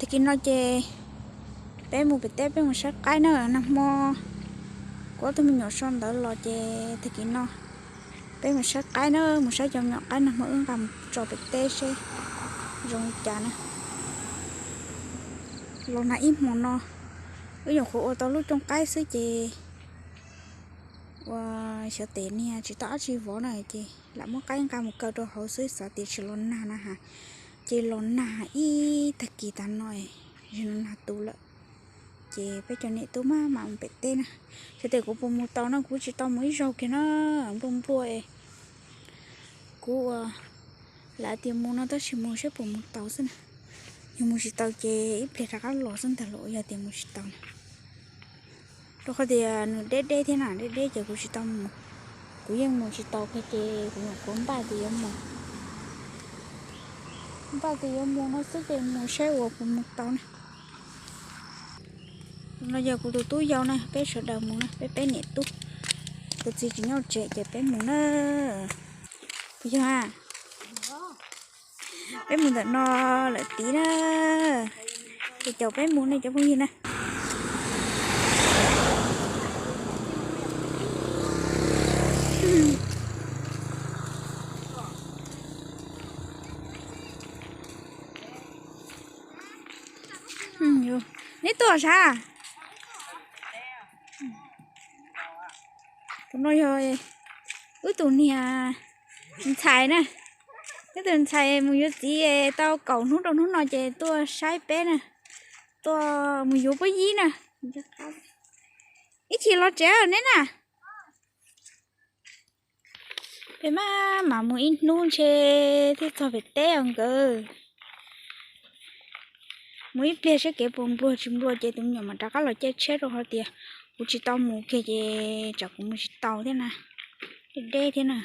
Tag kis no ces peb mus pem teb, peb mus saib qaib na. Nag hmo kuv ob tug me nyuam so ntawd los ces tag kis no peb mus saib qaib na, mus saib cov me nyuam qaib nag hmo wb nqa mus tso pem teb seb zoo li cas na. Los nag ib hmo no wb nyuam qhuav ua tau lub cooj qaib xwb ces ua xyov tes niag tsis tau dab tsi vov na ces lam muab qaib nqa mus kaw rau hauv xwb, xav tias tsis los nag na ha. Ces los nag ib tag kis tas no, zaum no nag tu lawm. Ces peb cov niam tub maj mam mus pem teb na. Xyov tes kuv puas mus tau no, kuv tsis tau mus ib zaug kiag na, nplua nplua. Kuv ua lam tias mus no tab sis mus saib puas mus tau xwb na. Yog mus tsis tau ces ib pliag rov qab los xwb ntag los yog tias mus tsis tau na. Rau qhov tias nws deb deb thiab na, deb deb ces kuv tsis tau mus. Kuv yeej mus tsis tau kiag ces kuv nyuam qhuav npaj tias yuav mus, npaj tias yuav mus no xwb ces mus saib uas puas mus tau na. No yog kuv tus tub yau na, peb sawv daws mus na, peb peb niam tub. Kuv txiv tsis nyob tsev ces peb mus na. Puas yog? Peb mus ntawm no lawm tid na. Ces caum peb mus ne cov phooj ywg na. Neb tuaj sav? Tus no yog wb tus niag ntxhais na. Wb tus ntxhais mus yuav txiv tau kaum hnub rau hnub no ces tuaj saib peb na. Tuaj mus yuav puab yib na. Ib chim los tsev neb na. Peb maj mam mus ib hnub ntshe thiaj txog pem teb os nkawd. Mus ib pliag seb kev puas nplua tsis nplua ces tus me nyuam mam rov qab los caij tsheb rau qhov tias kuv tsis tau mus kiag ces tsam kuv mus tsis tau thiab na. Deb deb thiab na.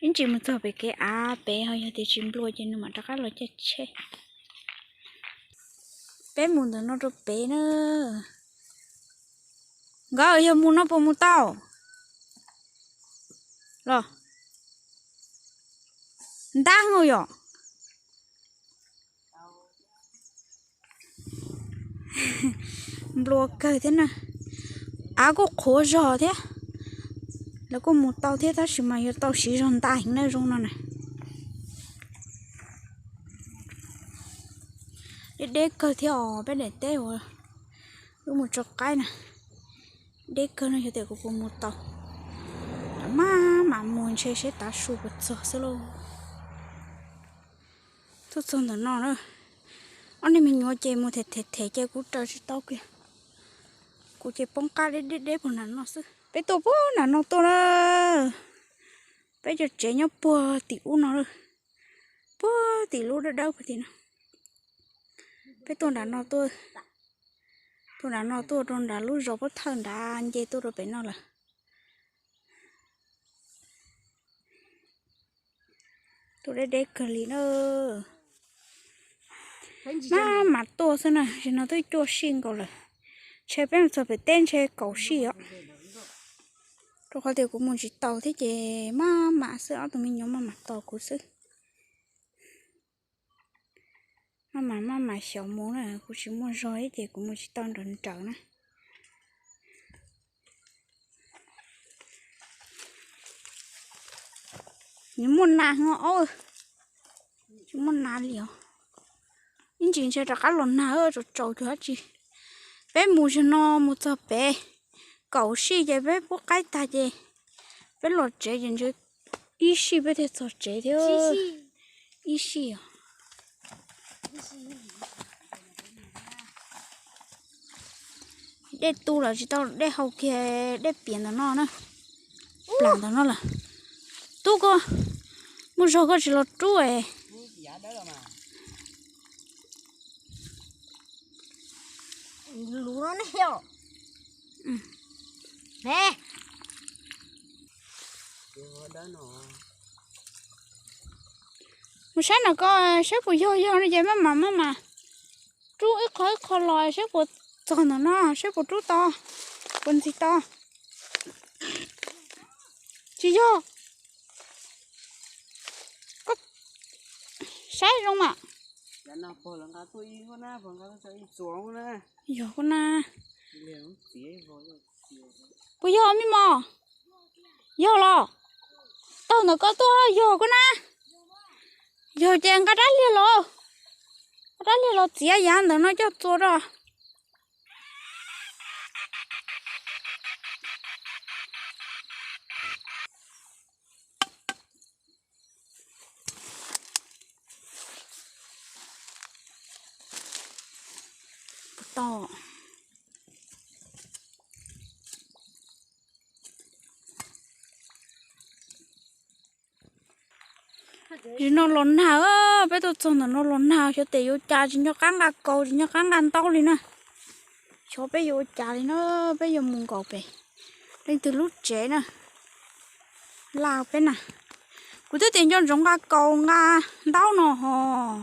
Ib ntsis mus txog pem kev av pem ho yog tias tsis nplua ces nws mam rov qab los caij tsheb. Peb mus ntawm no rau pem na. Nkawd yog mus no puas mus tau los? Ntab heev yom. Nplua kawg thiab na. Av kuj qhuav zog thiab. Lawv kuj mus tau thiab tab sis mas yuav tau siv zog nta heev na zoo no na. Deb deb kawg thiab os, peb daim teb uas wb mus tso qaib na. Deb kawg no xyov tias kuv puas mus tau. Maj mam mus ntshe seb tav su puas txog xwb lauj. Tuaj txog ntawm no na. Ob niag me nyuam ces mus them them them ces kuv raws tsis tau kiag. Kuv ces poob qab deb deb deb puag nram no xwb. Peb tuaj puag nram no tuaj na. Peb cov tsev nyob puag tim ub no, puag tim lub dawb dawb puag tim no. Peb tuaj nram no tuaj, tuaj nram no tuaj rau nram lub zos Pob Thawj nrad nce tuaj rau pem no lawm. Tuaj deb deb kawg li na. Maj mam tuaj xwb na, zaum no twb cuaj sij nkaus lawm. Ntshe peb mus txog pem teb ntshe kaum sij os. Rau qhov tias kuv mus tsis tau thiab ces maj mam xwb, ob tug me nyuam maj mam tos kuv xwb. Maj mam maj mam xyaum mus na, kuv tsis muaj zog thiab ces kuv mus tsis tau nrawm nrawm na. Nws muaj nas ho ob, tsis muaj nas li os. Ib ntsis ntshe rov qab los nag tsaus tsaus cuag dab tsi. Peb mus zaum no mus txog pem kaum sij ces peb pub qaib tag ces peb los tsev ces ntshe ib sij peb thiaj txog tsev thiab. Ib sij os. Dej tu lawm tsis tau dej haus kiag, dej piam ntawm no na. Plam ntawm no lawm. Tub koj, muaj zog koj tsis los rub es. Mus saib no koj saib puas yog, yog no ces maj mam maj mam rub ib qho ib qho los saib puas txog ntawm no, saib puas rub tau, puas ntxig tau. Tsis yog. Koj saib zoo mas. Yog kuj na. Puas yog me mos? Yog los? Taug ntawm koj tuaj yog kuj na. Yog ces nqa rab liag los. Nqa rab liag los txiav yav ntawm no coj txua rau. Tsis no los nag, peb tuaj txog ntawm no los nag, xyov tes yuav ua cas, tsis nco qab nqa kaus, tsis nco qab nqa ntaub li na. Xyov peb yuav ua cas li na, peb yuav mus nkaum pem leej twg lub tsev na. Laj peb na, kuv twb tias nco ntsoov nqa kaus nqa ntaub no hos,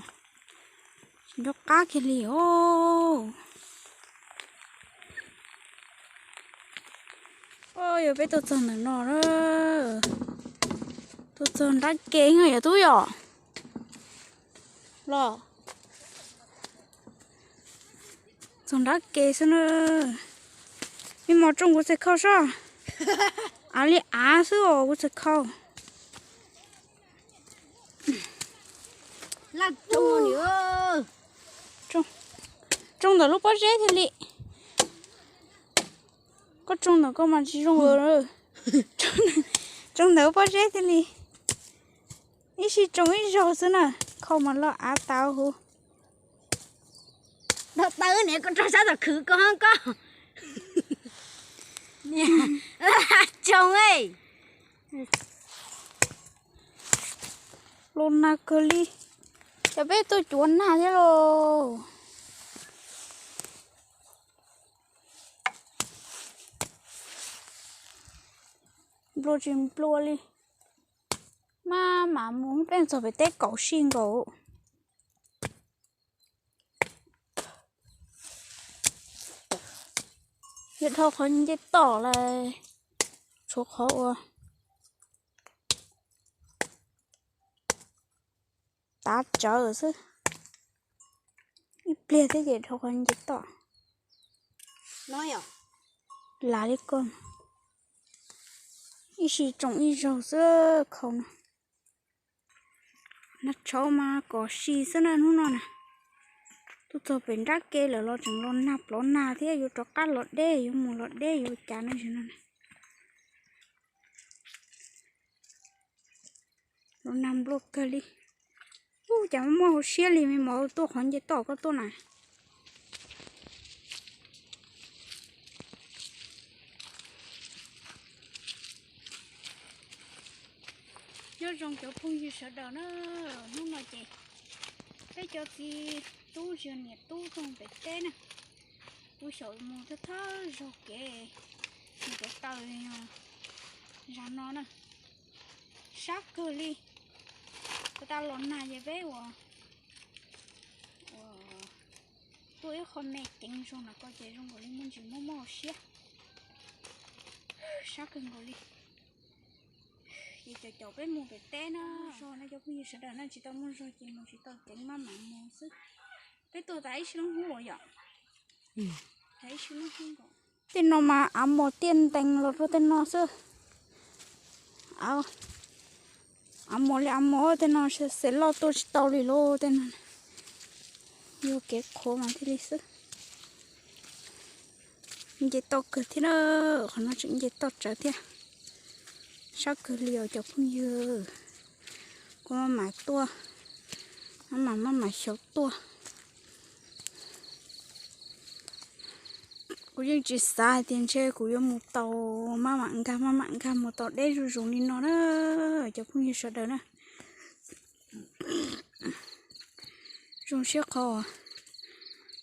tsis nco qab kiag li os. Yog peb tuaj txog ntawm no, tuaj txog nrab ke yog tub yom. Los txog nrab ke xwb na. Me mos tsoo kuv txhais khau soj. Av li av xwb os kuv txhais khau. Tsoo ntawm lub pob zeb thiaj li. Koj tsoo ntawm koj mas tsis zoo. Tsoo ntawm lub pob zeb thiaj li. Ib sij tsoo ib zaug xwb na, khau mas loj av tas huv. Tawb niam koj rau sab tom khwv koj koj. Tsoo. Los nag kawg li. Cov peb tuaj cuav nag thiab lauj. Nplua tsis nplua li. Maj mam mus peb txog pem teb kaum sij nkaus. Yog dhau qhov nce toj lawm, tshuav qhov uas tav tsawv xwb. Ib pliag thiab ces dhau qhov nce toj. Lav li ko, ib sij tsoo ib zaug xwb khau no. Nag tshauv mas kom si xwb na hnub no na. Tuaj txog pem nrab ke lawm los tseem los nag plov nag thiab, yuav rov qab los deb, yuav mus los deb yuav cas no tsis no na. Los nag nplua kawg li. Ub, cas muaj hauv siab li, me mos tuaj qhov nce toj koj tuaj na. Nyob zoo cov phooj ywg sawv daws na, hnub no ces peb cov txiv tub yog niam tub tuaj pem teb na, kuv xyaum mus thawj thawj zog kev mus cov taw zag no na, sab kawg li. Puas tas los nag ces peb ua tuaj ib qho me ceev zoo no ko ces zoo nkaus li me ntsis muaj mob hauv siab, sab kawg nkaus li. Ces caum caum peb mus pem teb na, zog no cov phooj ywg sawv daws na, tsis tau muaj zog ces mus tsis tau ceev maj mam mus xwb. Peb tuaj tas ib sij lub hub yom. Tej no mas av mos tiaj ntees los rau tej no xwb. Av mos li av mos tej no, xes loj tuaj tsis tau li lauj tej no. Yuav kev qhuav mas thiaj li xwb. Nce toj kawg thiab na, qhov no tseem nce toj tsawv thiab. Sab kawg li os cov phooj ywg. Kuv maj mam tuaj, maj mam maj mam xyaum tuaj. Kuv yeej tsis xav hais tias ntshe kuv yuav mus tau, maj mam nkag maj mam nkag mus tau deb zuj zus li no na, cov phooj ywg sawv daws na. Zoo siab qhov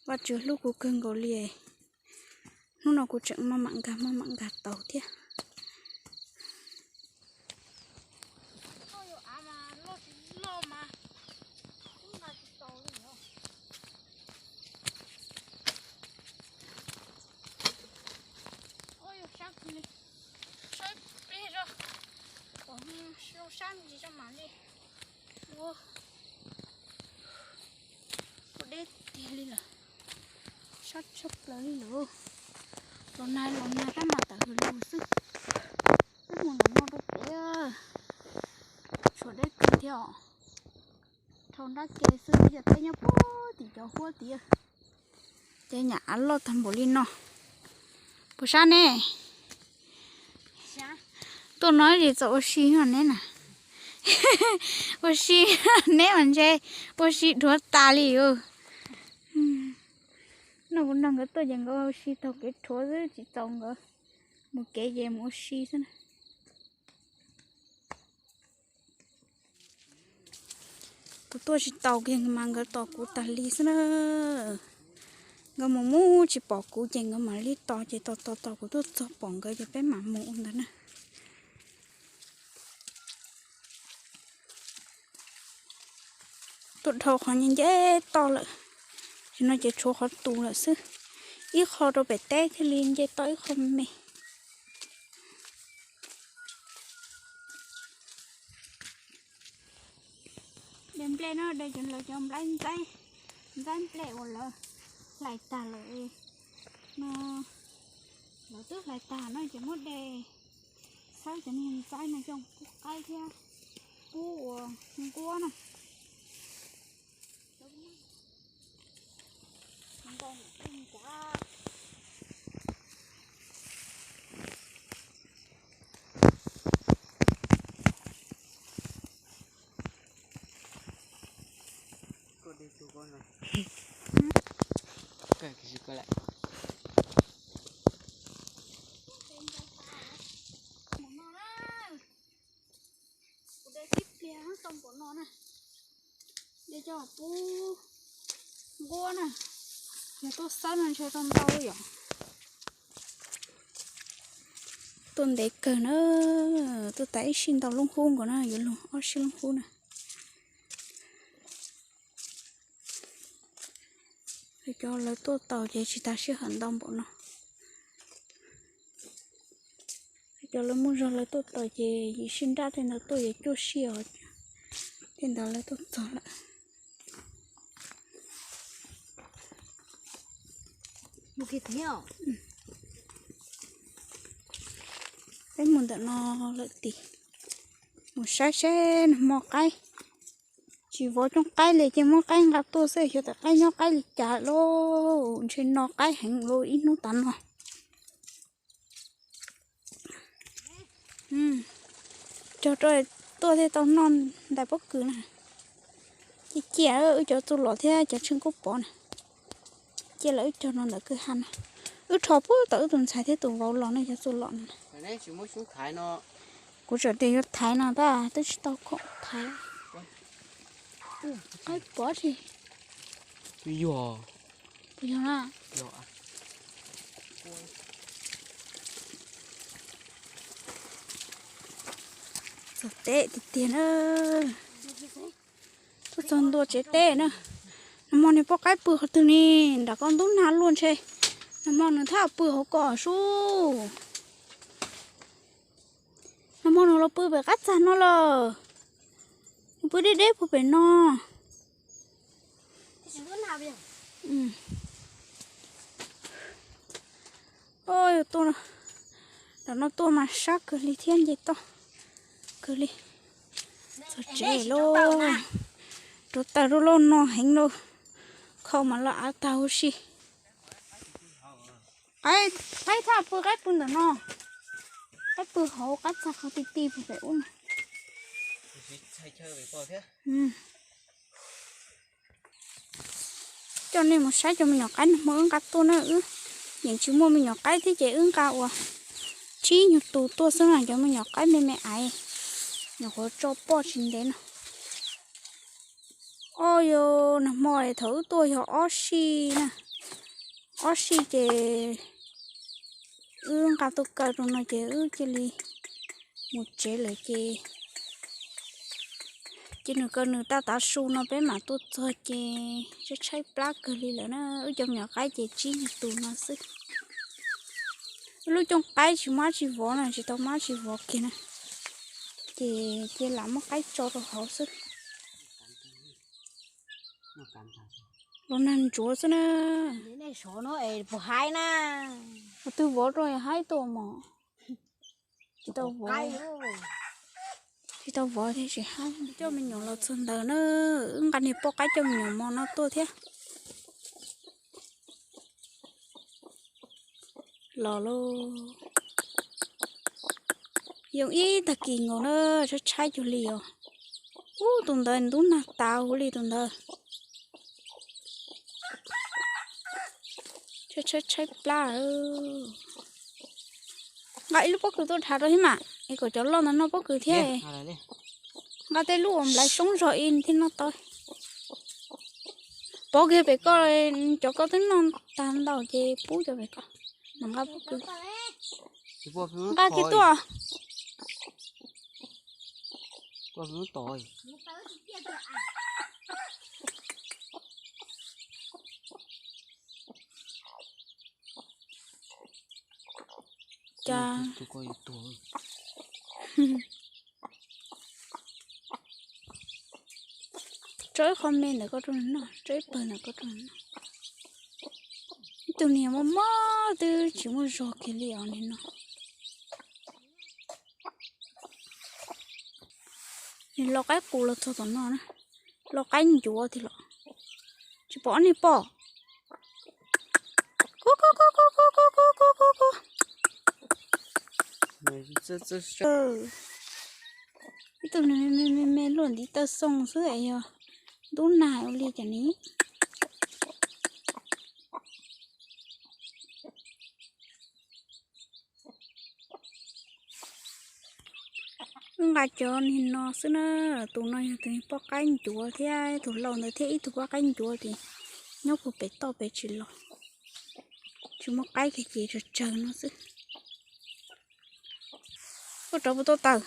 Vajtswv hlub kuv kawg nkaus li. Hnub no kuv tseem maj mam nkag maj mam nkag tau thiab. Sab plig zog, sab ntsis zog mam li ua. Los nag los nag tab mas tawm hws lug xwb. Twb mus ntawm no rau pem, tshuav deb kawg thiab os. Dhau nrab ke xwb, yog teb nyob puag tim cov huab tid. Ces nyam av loj tag npaum li no. Puas sab ne? Tuaj no tsis txaus ua si os neb na. Ua si, neb mas ntshe ua si dhuav tas li os. Noj kuv nrog nkawd tuaj ces nkawd ua si taug kev rhuav xwb, tsis txaus nkawd mus kev ces mus ua si xwb na. Kuv tuaj tsis taus kiag mas nkawd tos kuv tas li xwb na. Nkawd mus mus tsis pom kuv ces nkawd mam li tos, ces tos tos tos kuv tuaj txog pom nkawd ces peb mam mus ua ntawd na. Tuaj dhau qhov nce nce toj lawm, tam no ces tshuav qhov tus lawm xwb. Ib qho rau pem teb thiaj li nce toj ib qho me. De nplej no de cov, lawv cov nplej ntxaib, ntxaib nplej uas lawv hlais tag lawm no, lawv twb hlais tag no ces muab de xawb cov niag ntxaib no coj pub qaib thiab pub ua nquab na. Kuv de tib pliag tau npaum no na, de coj pub nquab na, yog tuaj xawb no ntshe tau ntau yom. Tuaj ntev kawg na, tuaj tas ib sij ntau lub hub nkaus na, yuav luag ob sij lub hub na. Cov lawv tuaj taus ces tsis tas sij hawm ntau npaum no. Cov lawv muaj zog lawv tuaj taus ces yim sij nrab tej ntawd tuaj yuav cuaj sij os, tej ntawd lawv tuaj txog lawm. Peb mus ntawm no lawm tim, mus saib seb nag hmo qaib tsis vov coob qaib li ces muab qaib nqa tuaj xwb, xyov tias qaib nyob qaib li cas lauj, ntshe no qaib heev lauj ib hnub tas no. Cog rau tuaj thiaj tau noj ntais pob kws na. Cia cia wb cov txuj lom thiab cov tsheej kub pov na. Cia lawv wb cog rau ntawm kwj ha no. Wb rho puag tom wb tus ntxhais thiab tus vauv los ne cov txuj lom no. Kuv tseem tias yuav thaiv no tab twb tsis tau khoom thaiv. Qaib pov tsis. Twb yog. Puas yog na? Txog teb tiag tiag na. Tuaj txog ntua tsev teb na. Nag hmo niag poj qaib pw qhov twg ni, nram koj ntub nag luaj ntshe. Nag hmo nws thaj pw hauv ko sub. Nag hmo nws los pw pem qab txag no lawm. Nws pw deb deb puag pem no. Tuaj, nram no tuaj mas sab kawg li thiab nce toj kawg li. Txog tsev lauj, rauv taws rau lauj, no heev lauj, khau mas los av tag huv si. Qaib, qaib thaj pw, qaib pw ntawm no, qaib pw hauv qab txag qhov ti ti pem ub no. Coj nej mus saib cov me nyuam qaib nag hmo wb nqa tuaj na, wb yeej tsis muaj me nyuam qaib thiab ces wb nqa ua tsib nyuag tus tuaj xwb na, cov me nyuam qaib me me aiv, nyuam qhuav tso poj tsis ntev no. Ob, yog nag hmo thaum wb tuaj yog ob sij na, ob sij ces wb nqa tuaj kaw rau no ces wb cia li mus tsev lawm ces, ces nws kaw nws tag tav su no peb mam tuaj txog ces tshaib tshaib plab kawg li lawm na. Wb cov me nyuam qaib ces tsib nyuag tus no xwb. Wb lub cooj qaib tsis muaj dab tsi vov na, tsis tau muaj dab tsi vov kiag na, ces cia lam muab qaib tso rau hauv xwb. Los nag ntsuav xwb na. Tus vov rau haib tuaj mos. Tsis tau vov, tsis tau vov thiab tsis haib. Coj me nyuam los txog ntawd na, wb nqa niag poj qaib coj me nyuam mos no tuaj thiab. Los lauj. Yoo ib tag kis nkaus na, tshaib tshaib cuag li os. Ub, tus ntawd ntub nag tas huv li tus ntawd. Tshaib tshaib plab. Nqa ib lub pob kws tuaj dhav rau thiab mas, es kom cov loj ntawd noj pob kws thiab. Nqa tej lub uas nplaiv soob zog ib thiaj noj tau. Pov kiag pem ko, cov ko twb noj tag ntau ces pub cov pem ko. Mam nqa pob kws. Nqa kiag tuaj. Cas tso ib qho me ntawm koj rau nws noj, tso ib pawg ntawm koj rau nws noj. Ib tug niag mob mob twb tsis muaj zog kiag li os nim no. Nws los qaib qus los txog tom no na, los qaib ncuav tiag los. Tsis pom ob niag pom. Ib tug me me luaj ntiv taw xoo xwb es yog ntub nag ua li cas ni. Wb nqa cov niag no xwb na, tus no yog tus poj qaib ncuav thiab tus hlau ntawd thiab ib tug poj qaib ncuav ces nyob puag pem toj pem tsis los, tsis muaj qaib kiag ces tsawg tsawg no xwb. Koj rov puas tau taws?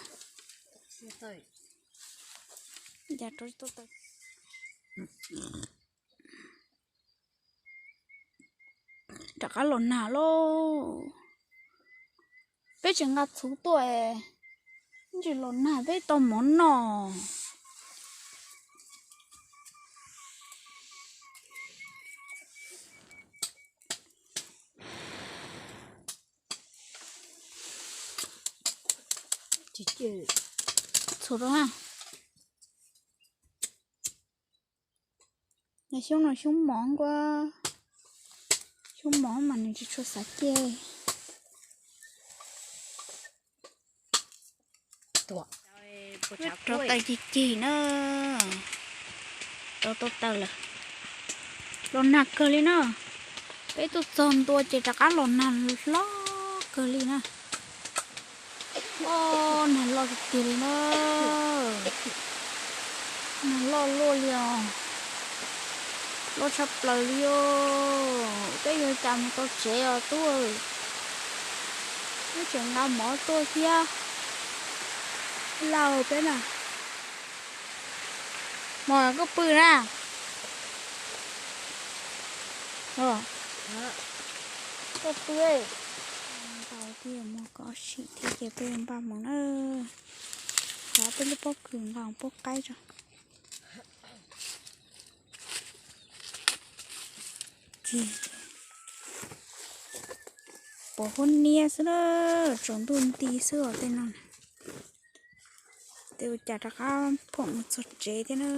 Cas rov tsis tau taws? Rov qab los nag lauj. Peb tseem nqa txhuv tuaj es ntsis los nag peb tau mov noj. Txhuv rau na. Xyoob no xyoob mov nkuab, xyoob mov mas nws tsis tshua xav ceg. Rau taws cig cig na, rau tau taws lawm. Los nag kawg li na, peb tuaj txog ntua ces rov qab los nag hlob kawg li na. Nag loj tiag tiag li na, nag loj luaj li os, loj tshaj plaws li os. Peb yuav cas mus tau tsev os tub? Peb tseem nqa mov tuaj thiab. Lauj peb na, mov koj pw na. Koj pw. Ntau thiab, muaj koj sim thiab ces peb npaj mus na. Xav peb lub pob kws nqa pub qaib tso. Ces pom huab niab xwb na, tsaus ntuj nti xwb os tej no. Tej ua cas rov qab phoom mus txog tsev thiab na.